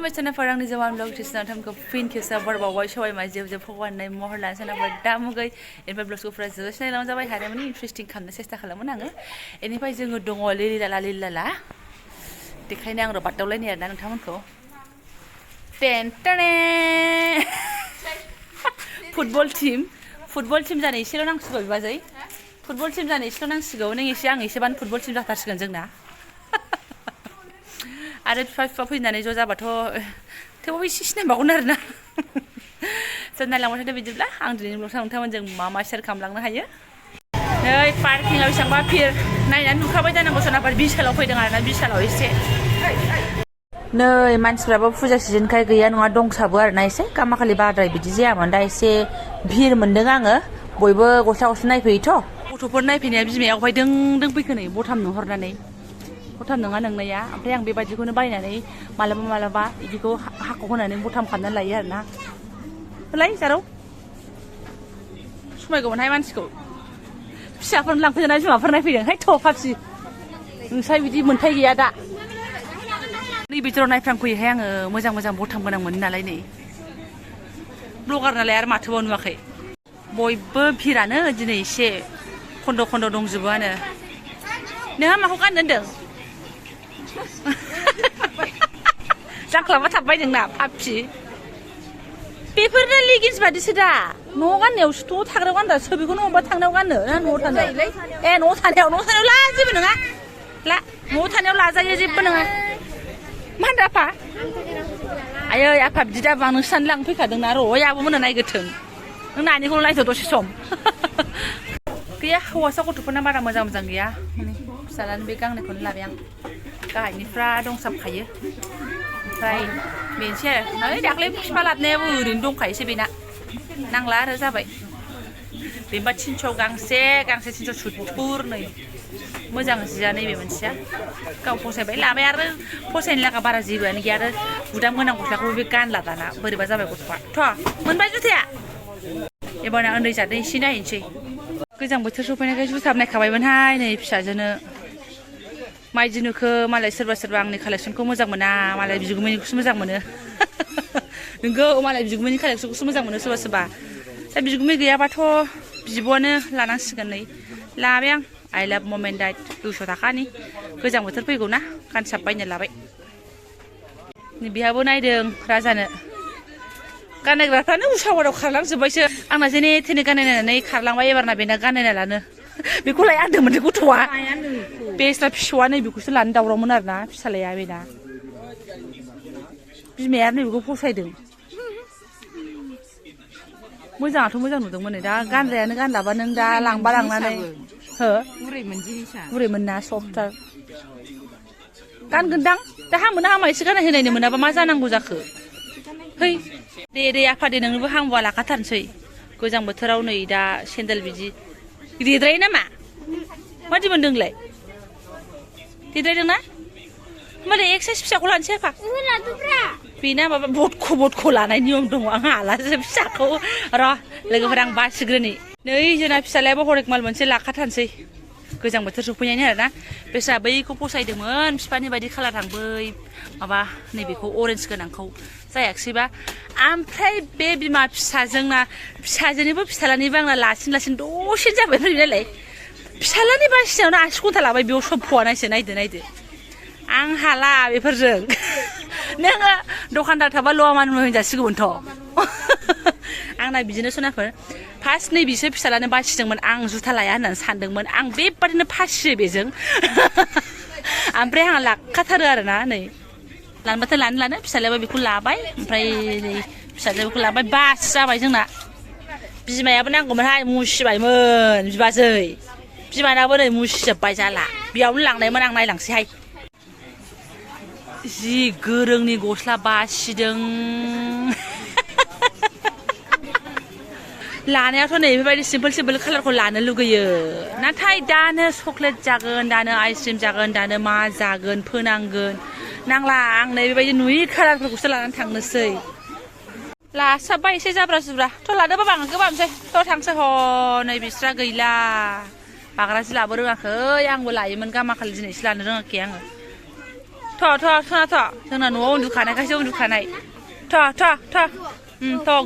खुलुमबाय सोनाफोर आंनि जबानब्लग टिसनाव थामखौ फिन खेबसे बरबावबाय सबाय मा जेब जेब फगवाननाय महर लानो सोनाफोर दा मुगै एनिफ्राय ब्लग्सखौफ्रा जोबोद सिनायलांनो जाबाय हानायमानि इन्ट्रेस्टिं खालामनो सेस्था खालामोन आङो एनिफ्राय जोङो दङ लिलाला देखायनो आं बादावलायनाय आरोना नोंथांमोनखौ टेन फुटबल टीम जानो एसेल' नांसिगौ बिबाजै फुटबल टीम जानो एसेल' नांसिगौ नों एसे आं एसेबानो फुटबल टीम जाथारसिगोन जोंना आरो बिफा फैनानै ज' जाबाथ' थेवबो एसे सिनायबावगोन आरोना जों नायलांबाय बिदिब्ला आं दिनैनि ब्लगआव नोंथांमोनजों मा शेयार खालामलांनो हायो नै पार्किंआव बेसेबांबा भिर नायनानै नुखाबाय जानांगौ सोरनाबा बिसालाव फैदों आरोना बिसालाव एसे नै मानसिफ्राबो फुजा सिजोनखाय गैया नङा दंसाबो आरोना एसे गामाखालि बाराद्राय बिदि जायामोन दा एसे भिर मोन्दों आङो बयबो गस्ला नायफैयोथ' गथ'फोर नायफैनाया बिमाया अबहाय दों फैखो नै बथाम नुहरनानै बथाम नङा नोंनाया ओमफ्राय आं बेबायदिखौनो बायनानै मालाबा बिदिखौ हाखौ होनानै बथाम खालामनानै लायो आरोना होलाय जारौ समायगौमोनहाय मानसिखौ फिसाफोरनो लांफैदोंना बिमाफोर नायफैदों हाय थ' फाबसि नोंस्रा बिदि मोन्थाय गैया दा नै बिथोराव नायफ्रांफैयोहाय आङो मोजां बथाम गोनां मोनो नालाय नै ब्लगार नालाय आरो माथोबाव नुवाखै बयबो भिरानो दिनै एसे खन्द' दंजोबोआनो नोंहा माखौ गाननो होनदों जांख्लाबा थाबबाय नोंना पापि बेफोरनो लेगिन्स बादिसो दा न'आव गाननायावसोथ' थाग्रायाव गानदासो बेखौनो अबेबा थांनायाव गाननो ना न'आव थानायाव न'आव थानायाव ला जेबो नङा ला न'आव थानायाव लाजायो जेबो नङा मा होनदों आफा आयै आफा बिदि दाबा नोंसोरनानै लांफैखादोंना र' आबो मोननो नायगोथों नों नानिखौल' नायथ' दसे सम गैया हौवासा गथ'फोरना बारा मोजां गैया फिसालानि बे गांनायखौनो लाबाय आं गाहायनिफ्रा दंसाबखायो ओमफ्राय बेनोसै आरो ओइ दाख्लै बिफा लाबोनायाबो ओरैनो दंखायोसै बेना नांला आरो जाबाय बेनोबा 300 गांसे 370 नै मोजां जिया नैबे मोनसेया गाव फसायबाय लाबाय आरो फसायनो लागा बारा जेबोआनो गैया आरो बुदाम गोनां गस्लाखौबो बे गानला दाना बोरैबा जाबाय गथ'आ थ' मोनबाय जुथाया एबारना उन्दै जादों एसे नायनोसै गोजां बोथोर सफैनायखाय जुथा नायखाबायमोनहाय नै फिसाजोनो माइदिनोखौ मालाय सोरबा आंनि कालेक्सनखौ मोजां मोना मालाय बिगुमैनिखौसो मोजां मोनो नोंगौ मालाय बिगुमैनि कालेक्सनखौसो मोजां मोनो सोरबा दा बिगुमै गैयाबाथ' बिब'आनो लानांसिगोन नै लाबाय आं आइ लाभ मम एन्ड डाड 200 थाखानि गोजां बोथोर फैगौ ना गानसाब बायनो लाबाय नै बिहाबो नायदों राजानो गाननायग्राफ्रानो उसावाराव खारलांजोब्बायसो आंना जेने थेने गाननायनानै खारलांबाय एबारना बेना गाननायना लानो बेखौ लाय आन्दोंमोन गथ'आ बेस्रा फिसौआ नै बेखौसो लानो दावरावमोन आरोना फिसालाया बेना बिमाया नै बेखौ फसायदों मोजाङाथ' मोजां नुदोंमोन नै दा गानग्रायानो गानलाबा नों दा लांबा लांनानै हो गुरैमोन ना सफ्टथार गानगोनदां दा हामा एसे गाननाय होनायनो मोनाबा मा जानांगौ जाखो है दे आफा दे नोंनोबो हामबा लाखाथारनोसै गोजां बोथोराव नै दा सेन्देल बिदि देद्रायो नामा मादि मोनदोंलाय देद्रायदोंना होमबालाय एक्सारसाइज फिसाखौ लानोसै आफा बेना माबा बदख' लानाय नियम दङ आं हालासो फिसाखौ र' लोगोफोर आं बासिग्रोनि नै जोंना फिसालायाबो हरेक माल मोनसे लाखाथारनोसै गोजां बोथोर सफैनायनि आरोना बेस्रा बैखौ फसायदोंमोन बिफानि बायदि कालार बै माबा नैबेखौ अरेन्ज गोनांखौ जायाखिसैबा ओमफ्राय बे बिमा फिसाजोनिबो फिसालानिबो आंना लासिन दसेनो जाबाय ओमफ्राय बेनालाय फिसालानि बासिनायावनो 8 घन्टा लाबाय बेयाव सब फुवानायसो नायदो आं हाला बेफोरजों नोङो दखानदार थाबा ल'आ मानो होनजासिगौमोनथ' आंना बिदिनो सोनाफोर फार्स्ट नै बिसोर फिसालानो बासिदोंमोन आं जुथा लाया होननानै सानदोंमोन आं बेबादिनो फासियो बेजों ओमफ्राय आंहा लाखाथारो आरोना नै लानबाथाय लानो फिसालायाबो बेखौ लाबाय ओमफ्राय नै फिसाजोआ बेखौ लाबाय बास जाबाय जोंना बिमायाबो नांगौमोनहाय मुसिबायमोन बिबाजै बिमानाबो नै मुसिजोब्बाय जाला बेयावनो लांनायमोन आं नायलांसैहाय जि गोरोंनि गस्ला बासिदों लानायाथ' नै बेबायदि सिम्पोल कालारखौ लानो लुगैयो नाथाय दानो चक्लेट जागोन दानो आइसक्रिम जागोन दानो मा जागोन फोनांगोन नांला आं नै बेबायदि नुयि कालारफोरखौसो लानानै थांनोसै लासाबबा एसे जाब्रा जुब्रा थ' लादोबा आं गोबांसै थ' थांसै नै बिस्रा गैला बाग्रा जि लाबो रोङाखै आंबो लायोमोन गामाखालि दिनैसो लानो रोङाखै आङो जोंना न'आव उन्दुखानायखायसो उन्दुखानाय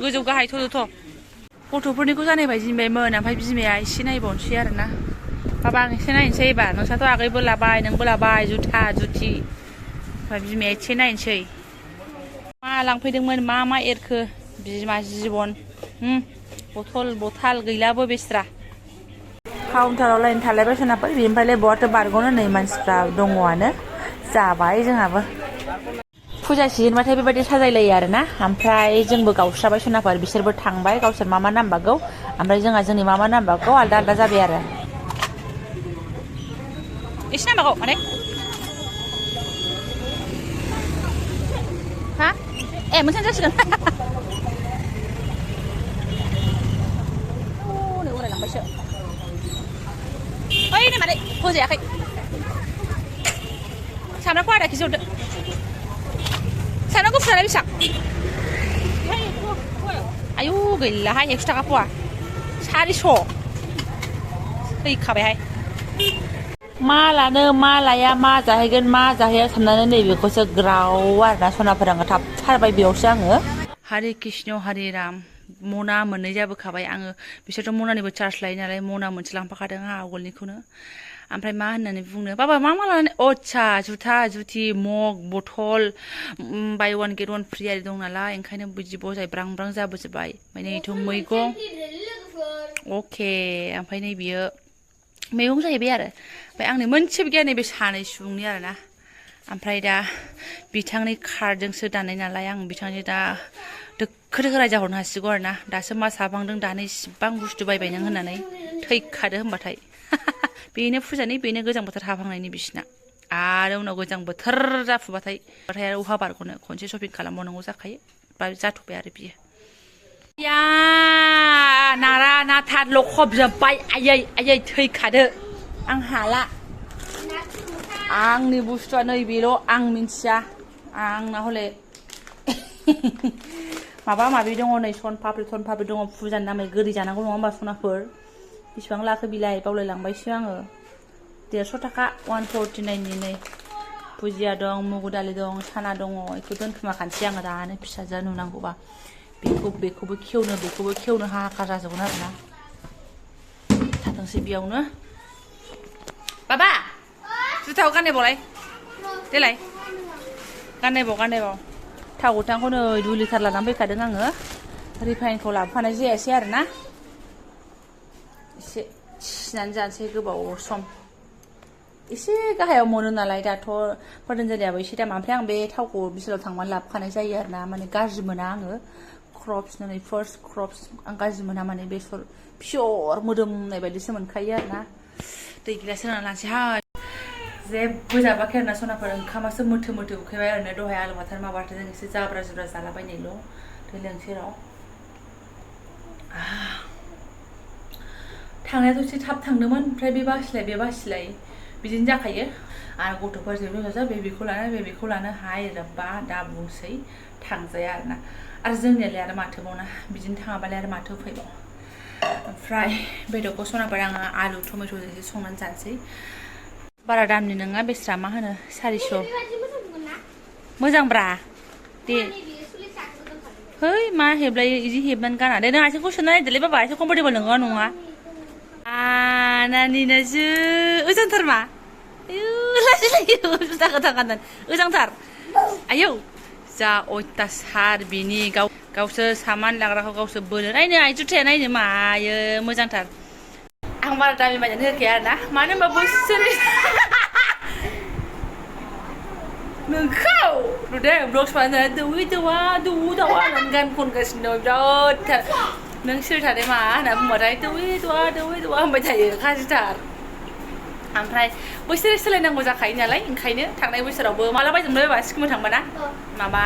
गोजौ गाहाय थ' गथ'फोरनिखौ जानाय बायदि मोनबायमोन ओमफ्राय बिमाया एसे नायबावनोसै आरोना बाबा आं एसे नायनोसै एबार नोंस्राथ' आगैबो लाबाय नोंबो लाबाय जुथा जुथि ओमफ्राय बिमाया एसे नायनोसै मा लांफैदोंमोन मा एरखो बिमा जिबन बथल गैलाबो बेस्रा काउन्टाराव लाइन थालायबाय सोनाफोर बेनिफ्रायलाय बहाथो बारग'नो नै मानसिफ्रा दङआनो जाबाय जोंहाबो फुजा सिजोनबाथाय बेबायदि साजायलायो आरोना ओमफ्राय जोंबो गावस्राबाय सोनाफोर बिसोरबो थांबाय गावसोर मा नांबागौ ओमफ्राय जोंहा जोंनि मा नांबागौ आलदा जाबाय आरो एसे नांबागौ माने हा मोनसे जासिगोन उरायलांबायसो ओइ नै मादै होजायाखै सामब्रामखौ आधा केजि हरदो सामब्राम गुफुरालाय बेसेबां आयु गैलाहाय 100 थाखा फवा 400 थैखाबायहाय मा लानो मा लाया मा जाहैगोन मा जाहैया साननानै नैबेखौसो ग्राव आरोना सनाफोर आङो थाबथारबाय बेयावसो आङो हरे कृष्ण हरे राम मना मोननै जाबोखाबाय आङो बिसोरथ' मनानिबो चार्ज लायो नालाय मना मोनसे लांफाखादों आंहा आवगोलनिखौनो ओमफ्राय मा होननानै बुंनो बाबा मा लानानै आच्छा जुथा जुथि मग बथल बाय वान गेट वान फ्रि आरि दं नालाय ओंखायनो बिदि बजाय ब्रां जाबोजोब्बाय ओमफ्राय नैथ' मैगं अके ओमफ्राय नै बियो मैगं जाहैबाय आरो ओमफ्राय आंनि मोनसेबो गैया नैबे सानै सुबुंनि आरोना ओमफ्राय दा बिथांनि कार्डजोंसो दानाय नालाय आं बिथांनि दा दोखो रायजाहरनो हासिगौ आरोना दासो मा साबांदों दानो इसिबां बुस्थु बायबाय नों होननानै थैखादो होनबाथाय बेनो फुजानि बेनो गोजां बोथोर हाबहांनायनि बिसिना आरो उनाव गोजां बोथोर जाफुबाथाय आरो अहा बारग'नो खनसे शपिं खालामबावनांगौ जाखायो बा जाथ'बाय आरो बियो या नारा नाथा लखबजोब्बाय आयै थैखादो आं हाला आंनि बुस्थुआ नैबेल' आं मिन्थिया आंना हले माबा माबि दङ नै सन पापड़ि दङ फुजानि नामै गोदै जानांगौ नङा होमबा सनाफोर बेसेबां लाखो बिलाय बावलायलांबायसो आङो 150 थाखा 149 नै भुजिया दं मुगु दालि दं साना दङ बेखौ दोनखोमाखानोसै आङो दानो फिसाजोआ नुनांगौबा बेखौबो खेवनो हाहाकार जाजोबगोन आरोना थाथोंसै बेयावनो बाबा जुथाखौ गाननायबावलाय देलाय गाननायबाव थाव गोथांखौ नै 2 लिटार लानानै फैखादों आङो रिफाइनखौ लाबोफानाय जायासै आरोना एसे थिनानै जानोसै गोबाव सम एसे गाहायाव मोनो नालाय दाथ' पतन्जलियाबो एसे दाम ओमफ्राय आं बे थावखौ बिसोराव थांबानो लाबोखानाय जायो आरोना माने गाज्रि मोना आङो क्रप्स नै फार्स्ट क्रप्स आं गाज्रि मोना माने बेसर पियर मोदोमनाय बायदिसो मोनखायो आरोना दै गिलास होना लानोसैहाय जेबो जाबाखै आरोना सनाफोर ओंखामासो मोथो उखैबाय ओरैनो दहाय आलु बाथोन मा बाथोन जों एसे जाब्रा जुब्रा जालाबायनायल' दै लोंसै र' थांनायाथ' एसे थाब थांदोंमोन ओमफ्राय बे बासिलाय बिदिनो जाखायो आरो गथ'फोर जेबो बेबिखौ लानो हाय रब्बा दा बुंसै थांजाया आरोना आरो जोंनियालाय आरो माथोबावना बिदिनो थाङाबालाय आरो माथो फैबाव ओमफ्राय बेदरखौ सनाफोर आङो आलु टमेट'जोंसो संनानै जानोसै बारा दामनि नङा बेस्रा मा होनो 400 मोजांब्रा दे है मा हेबलायो इदि हेबनानै गाना दे नों आथिंखौ सोना नायदोलै बाबा एसे कम्फर्टेबल नङा नानिनासो ओजोंथार मा आयु लाजिलायो जुथा गोथां गाननानै ओजोंथार आयौ जा अयथासार बिनि गावसोर सामान लाग्राखौ गावसोर बोनो नायनो आइ जुथाया नायनो मायो मोजांथार आं बारा दामि बायनानै होखाया आरोना मानो होनबा बोसोरै नोंखौ नुदों ब्लग्स बानायनानै दावा होननानै गान खनगासिनो दं बिरादथार नों सोर थादों मा होनना बुंबाथाय दौवै दावा होनबाय थायो गाज्रिथार ओमफ्राय बोसोरै सोलायनांगौ जाखायो नालाय ओंखायनो थांनाय बोसोरावबो माला बायदोंमोन बाबा सिकिमाव थांबाना माबा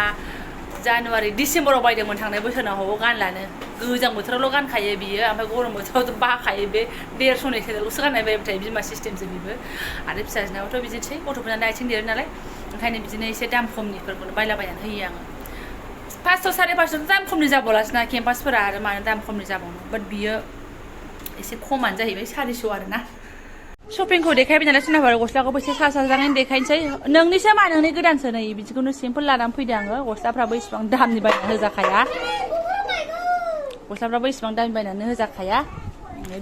जानुवारि डिसेम्बराव बायदोंमोन थांनाय बोसोराव गानलानो गोजां बोथोरावल' गानखायो बियो ओमफ्राय गरम बोथोरावथ' बाखायो बे 150नि सेन्देलखौसो गाननाय बायबाय थायो बिमा सिस्टेमसो बेबो आरो फिसाजोनावथ' बिदिनोसै गथ'फोरना आथिं देरो नालाय ओंखायनो बिदिनो एसे दाम खमनिफोरखौनो बायलाबायनानै होयो आङो 500 550 दाम खमनि जाबावलासोना केम्पासफोरा आरो मानो दाम खमनि जाबावनो बाट बियो एसे खमानो जाहैबाय 400 आरोना शपिंखौ देखायबाय नालाय सोनाबा गस्लाखौबो एसे सा साजाङैनो देखायनोसै नोंनिसो मा नोंनि गोदानसो नै बिदिखौनो सिम्पोल लानानै फैदों आङो गस्लाफ्राबो इसिबां दामनि बायनानै होजाखाया गस्लाफ्राबो इसिबां दामनि बायनानै होजाखाया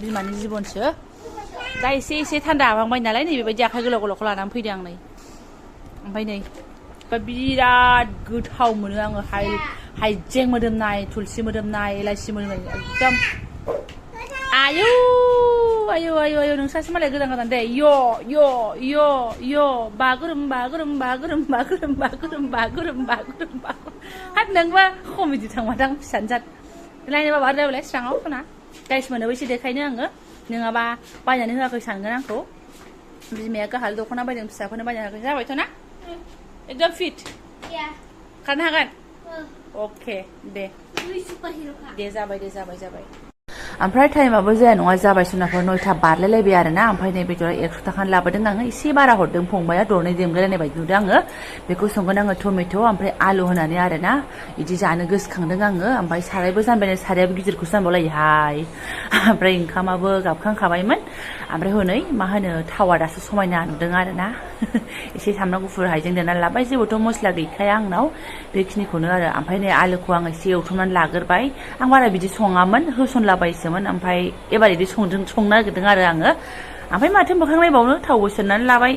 बिमानि जिबनसो दा एसे थान्दा हाबहांबाय नालाय नै बेबायदि आखाइ गोलाव गोलावखौ लानानै फैदों आं नै ओमफ्राय नै बिराद गोथाव मोनो आङो हाइजें मोदोमनाय थुलसि मोदोमनाय इलाइसि मोदोमनाय एकदम आयौ आयौ आयौ आयौ नोंसासो मालाय गोदान गोदान दे यो बागुरुम हाथ नोंबा कमेडि थांबादां फिसानो जाद लायनो बाबा रायलाय स्राङाव खोना गाइस मोनोबो एसे देखायनो आङो नङाबा बायनानै होआखै सानगोन आंखौ बिमाया गाहाल दख'ना बायदों फिसाफोरनो बायनानै होआखै जाबायथ' ना एकदम फिट खारनो हागोन अके दे जाबाय ओमफ्राय टाइमाबो जाया नङा जाबाय सोनाफोर 9टा बारलायलायबाय आरोना ओमफ्राय नै बेदरा 100 थाखानि लाबोदों आङो एसे बारा हरदों फंबाया दरनै देमग्लायनाय बायदि नुदों आङो बेखौ संगोन आङो टमेट' ओमफ्राय आलु होनानै आरोना बिदि जानो गोसोखांदों आङो ओमफ्राय सारायबो जानबाय सारायाबो गिदिरखौसो जानबावलायोहाय ओमफ्राय ओंखामाबो गाबखांखाबायमोन ओमफ्राय हनै मा होनो थावा दासो समायना नुदों आरोना एसे सामब्राम गुफुर हाइजें देनानै लाबाय जेबोथ' मस्ला गैखाया आंनाव बेखिनिखौनो आरो ओमफ्राय नै आलुखौ आं एसे एवथुमनानै लाग्रोबाय आं बारा बिदि सङामोन होसनलाबायसोमोन ओमफ्राय एबार बिदि संनो नागिरदों आरो आङो ओमफ्राय माथो मोखां नायबावनो थावबो सेरनानै लाबाय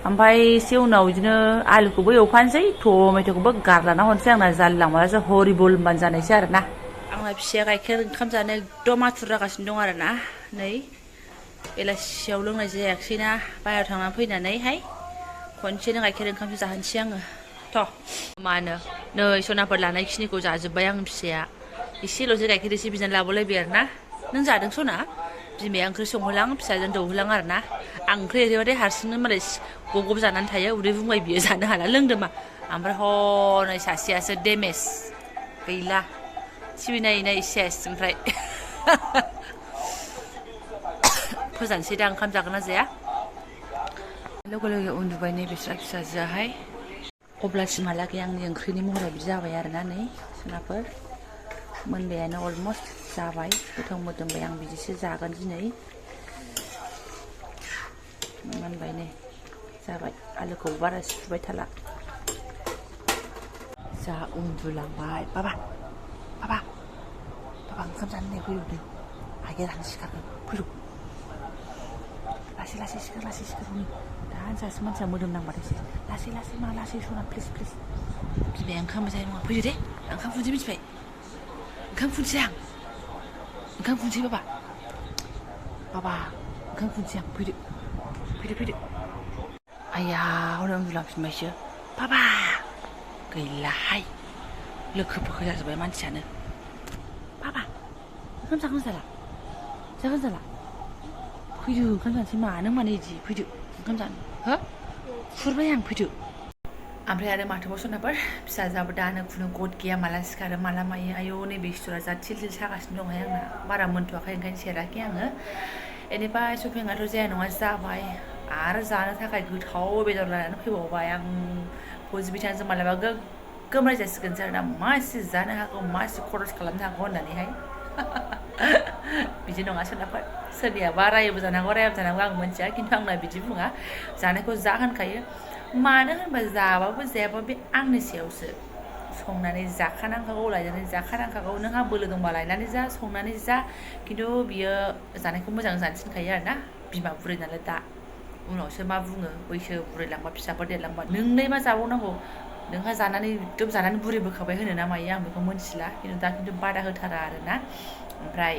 ओमफ्राय एसे उनाव बिदिनो आलुखौबो एवफानोसै टमेट'खौबो गारलाना हरनोसै आंना जालांबासो हरिबल होनबानो जानोसै आरोना आंना फिसाया गाइखेर ओंखाम जानो एकदम आथुर जागासिनो दं आरोना नै बेलासियाव लोंनाय जायाखैना बाहेरायाव थांनानै फैनानैहाय खनसेनो गाइखेर ओंखामसो जाहोनोसै आङो थ' मा होनो नै सनाफोर लानाय खिनिखौ जाजोब्बाय आं फिसाया एसेल'सो गाइखेर एसे बिनानै लाबोलायबाय आरोना नों जादों सना बिमाया ओंख्रि संहोलां फिसाजों दौहोलां आरोना आं ओंख्रि एरैबाथाय हारसिंनो मालाय गब जानानै थायो उदै बुंबाय बियो जानो हाला लोंदों मा ओमफ्राय हनै सासेयासो डेमेज गैला टिभि नायै सेस ओमफ्राय फोजानोसै दा ओंखाम जागोन ना जाया लोगो उन्दुबाय नै बिस्रा फिसाजोआहाय अब्लासिमहालागै आंनि ओंख्रिनि महरा बिदि जाबाय आरोना नै सनाफोर मोनबायानो अलमस्ट जाबाय गोथाव मोदोमबाय आं बिदिसो जागोन दिनै मोनबाय नै जाबाय आलुखौ बारा सुबाय थाला जा उन्दुलांबाय बाबा ओंखाम जानो नै फैदो आइया दानो सिखारगोन फैदो लासै सिखार दानसासो मानसिया मोदोम नांबाथायसो लासै मा लासै सना प्लिज बिमाया ओंखाम जानाय नङा फैदो दे ओंखाम फुनसै मिथिबाय ओंखाम फुनसै आं बाबा ओंखाम फुनसै आं फैदो आइया हनै उन्दुलांफिनबायसो बाबा गैलाहाय लोखो जाजोब्बाय मानसियानो बाबा ओंखाम जागोन जाला फैदो ओंखाम जानोसै मानो बिदि फैदो ओंखाम जानो हो खुरबाय आं फैदो ओमफ्राय आरो माथोबाव सनाफोर फिसाजोआबो दानो खुनु गद गैया माला सिखारो माला मायो आयौ नैबे सिथरा जा थिल सागासिनो दंहाय आंना बारा मोनथ'वाखै ओंखायनो सेराखै आङो बेनिफ्राय शपिंआथ' जाया नङा जाबाय आरो जानो थाखाय गोथाव बेदर लानानै फैबावबाय आं बिथांजों मालाबा गोग्गोम रायजासिगोनसो आरोना मासे जानो हागौ मासे खरस खालामनो हागौ होननानैहाय बिदि नङा सोनाफोर सोरनियाबा रायोबो जानांगौ रायाबो जानांगौ आं मिथिया खिन्थु आंना बिदि बुङा जानायखौ जा होनखायो मानो होनबा जाबाबो जायाबाबो बे आंनि सायावसो संनानै जाखानांखागौ लायनानै जाखानांखागौ नोंहा बोलो दंबा लायनानै जा संनानै जा खिन्थु बियो जानायखौ मोजां जानो थिनखायो आरोना बिमा बुरै नालाय दा उनावसो मा बुङो बैसो बुरैलांबा फिसाफोर देरलांबा नोंलाय मा जाबावनांगौ नोंहा जानानै एकदम जानानै बुरै बोखाबाय होनो ना मायो आं बेखौ मिथिला खिन्थु बादा होथारा आरोना ओमफ्राय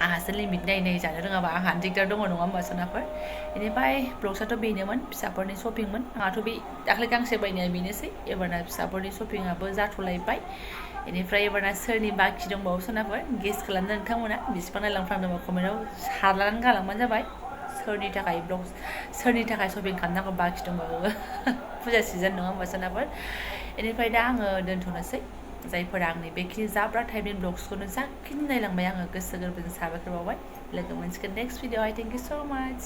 आंहासो लिमिट नायै जानो रोङाबा आंहा दिगदार दङ नङा होमबा सनाफोर बेनिफ्राय ब्लग्सआथ' बेनोमोन फिसाफोरनि शपिंमोन आंहाथ' बे दाख्लै गांसे बायनाया बेनोसै एबारना फिसाफोरनि शपिंआबो जाथ'लायबाय बेनिफ्राय एबारना सोरनि बाखि दंबावो सनाफोर गेस खालामनो नोंथांमोना बेसेबां नायलांफ्रांदोंबा कमेन्टआव सारनानै गालांबानो जाबाय सोरनि थाखाय शपिं खालामनांगौ बाखि दंबावो फुजा सिजन नङा होमबा सनाफोर बेनिफ्राय दा आङो दोनथ'नोसै जायफोरा आंनि बेखिनि जाब्रा टाइपनि ब्लग्सखौनो जाखिनि नायलांबाय आङो गोसो गोरबोजों साबायखर बावबाय लोगो मोनसिगोन नेक्स्ट भिडिअ थेंक इउ स' माच